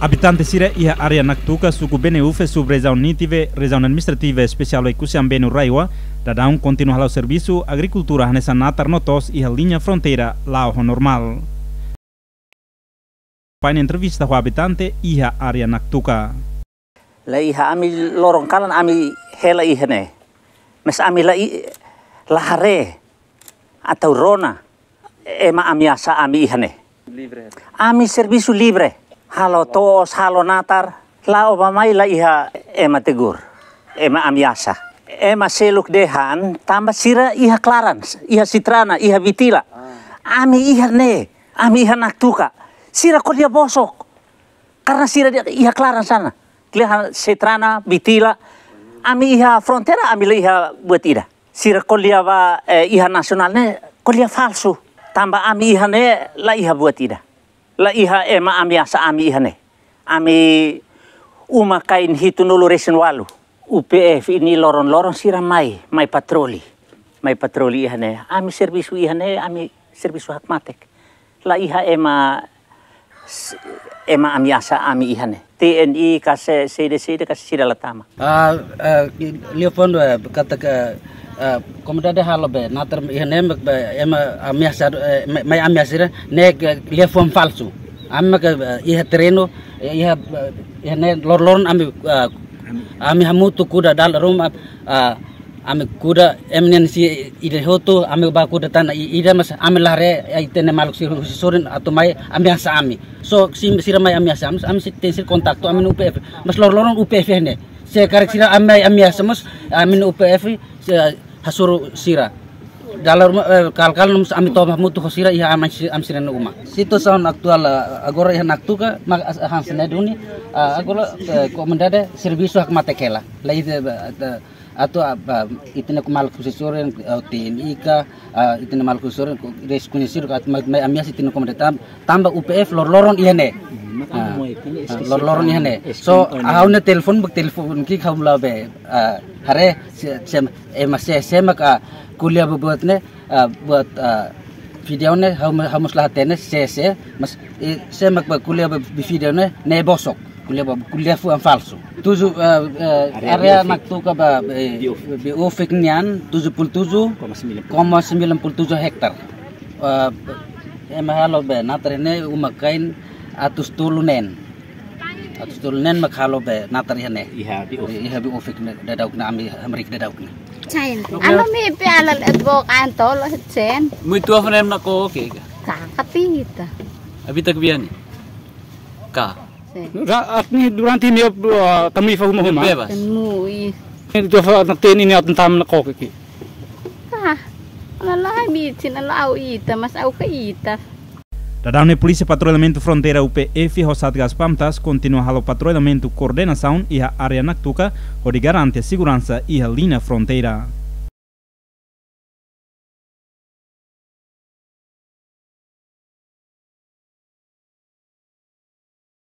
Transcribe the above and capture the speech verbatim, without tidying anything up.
Abitante sira iha área Naktuka, suku Bene-Ufe, sub-rejiaun Nitibe, rejiaun administrativa espesiál Oekusi Ambenu RAEOA, daudaun kontinua hala'o servisu agrikultura hanesan natar no to'os iha liña fronteira la'o ho normál. Pain entrevista ho abitante iha área Naktuka. La iha, ami loron kalan ami hela iha ne'e. Mas ami la i-, la haree atu rona ema ameasa ami iha ne'e. Livre. Ami servisu livre. Halo to'os, halo natar, la'o ba mai la iha ema tegur, ema ameasa. Ema seluk dehan tanba sira iha klaran, iha Citrana, iha Bitila. Ah. Ami iha ne'e, ami iha Naktuka. Sira ko'alia bosok. Karena sira di-, iha klaran sana. Klehan Citrana, Bitila. Ami iha fronteira, ami la iha buat ida. Sira ko'alia ba, eh, iha nasionál ne'e, ko'alia falsu. Tanba ami iha ne'e, la iha buat ida. La iha ema ameasa ami iha ne'e. Ami uma-kain hitunulu-resin-ualu. U P F nian loron-loron sira mai, mai patroli. Mai patroli iha ne'e. Ami servisu iha ne'e, ami servisu hakmatek. La iha ema, ema ameasa ami iha ne'e. T N I ka se, saida, saida ka sira la tama. Ah, ah, liafuan, eh, katak, ah, komunidade halo be, natar iha ne'e mak be, ema ameasa, eh, mai, mai ameasa sira, ne'e ke liafuan falsu. Ami mak, eh, iha terrenu, eh, iha, eh, iha ne'e loron-loron ami, ah, ami hamutuk kuda dala ruma, ah, ami kuda ema nian sei ida hotu, ami ba kuda tan i-, ida mas ami la haree, eh, ita-nia maluk sira husi sorin atu mai ameasa ami. So, se sira mai ameasa ami, ami sei tenke kontaktu ami-nia U P F. Mas loron-loron U P F ne'e. Se karik sira ami mai ameasa mas, ami-nia U P F, se hasoru sira. Dala ruma, eh, kal-kal num ami toba hamutuk ho sira iha ami si-, ami sira-nia uma. Situasaun atuál, eh, agora iha Naktuka, mak as-, hanesan ne'e duni, ah, agora, eh, komunidade servisu hakmatek hela. La ita, eh, atu, ah, ba, ita-nia maluk husi sorin, eh, T N I ka, ah, ita-nia maluk husi sorin, rekoñesidu ka, mai, mai ameasa ita-nia komunidade. Tan-, tanba U P F loron-loron iha ne'e. Hmm, mak anu, ah, mai kini, ah, S K C loron-loron iha ne'e. S K C. So, ha'u-nia telefone, bak telefone ki'ik ha'u la be, ah, haree, se, se, ema sé, sé mak ko'alia ba buat ne'e, ah, buat, ah, vídeo ne'e, ha'u, ha'u mós la hatene, sé, sé, mas, eh, sé mak ko'alia ba vídeo ne'e, ne'e bosok, ko'alia ba, ko'alia liafuan falsu. Tujuh, eh, eh, área, área Biofik. Naktuka ba, eh, Biofik. Biofik nian tujuh puluh tujuh koma sembilan puluh tujuh. Koma sembilan puluh tujuh hektar. Eh, ema halo be natar ne'e uma-kain atus tolu neen. Atus tolu neen mak halo be natar iha ne'e. Iha Biofik. Iha Biofik ne'e, daudaun ne'e ami hamriik daudaun ne'e. Chain. Oke. Anu mi pe alal et bok antol chain. Muitu apa nem nak kau oke ka? Ka, kapita. Abita ke biani? Ka. Sin. Ra-, at ni durante ni, uh, tami fa huma huma. Bebas. Kan mui. Ni tu fa nak teni ni atan tam nak kau ke. Ka. Ala la mi tin ala au ita, mas au ka ita. Daudaun ne'e Polísia Patrulhamentu Fronteira, U P F, ho Satgas Pamtas kontinua halo patrulhamentu koordenasaun iha área Naktuka, hodi garante seguransa iha liña fronteira.